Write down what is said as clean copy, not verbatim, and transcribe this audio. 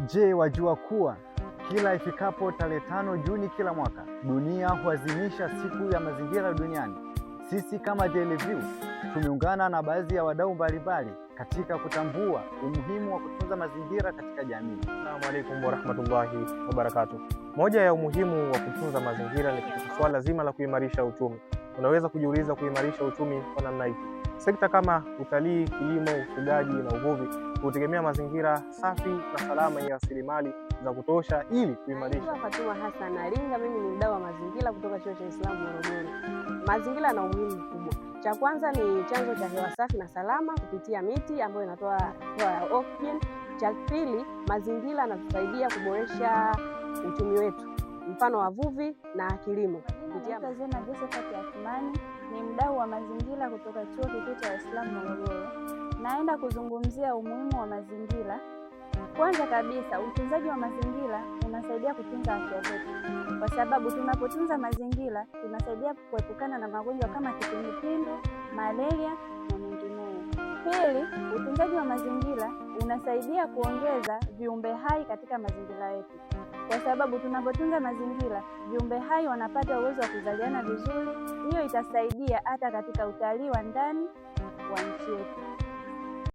Je, wajua kuwa kila ifikapo tarehe 5 Juni kila mwaka dunia huadhimisha siku ya mazingira duniani? Sisi kama Daily View tumeungana na baadhi ya wadau mbalimbali katika kutambua umuhimu wa kutunza mazingira katika jamii. Assalamu alaikum warahmatullahi wabarakatuh. Moja ya umuhimu wa kutunza mazingira ni katika suala zima la kuimarisha uchumi. Unaweza kujiuliza, kuimarisha uchumi kwa namna ipi? Sekta kama utalii, kilimo, ufugaji na uvuvi hutegemea mazingira safi na salama yenye rasilimali za kutosha ili kuimarisha. Naitwa Fatuma Hassan Alinga, mimi ni mdau wa mazingira kutoka Chuo cha Islamu Morogoro. Mazingira yana umuhimu mkubwa. Cha kwanza ni chanzo cha hewa safi na salama kupitia miti ambayo inatoa hewa ya oxygen. Cha pili, mazingira yanatusaidia kuboresha uchumi wetu, mfano wavuvi na kilimo. Kupitia Naitwa Zena Josephat Athumani, ni mdau wa mazingira kutoka Chuo Kikuu cha Waislamu Morogoro. Naenda kuzungumzia umuhimu wa mazingira. Kwanza kabisa, utunzaji wa mazingira unasaidia kutunza afya zetu, kwa sababu tunapotunza mazingira tunasaidia kuepukana na magonjwa kama kipindupindu, malaria na mengineyo. Pili, utunzaji wa mazingira unasaidia kuongeza viumbe hai katika mazingira yetu, kwa sababu tunapotunza mazingira viumbe hai wanapata uwezo wa kuzaliana vizuri. Hiyo itasaidia hata katika utalii wa ndani wa nchi yetu.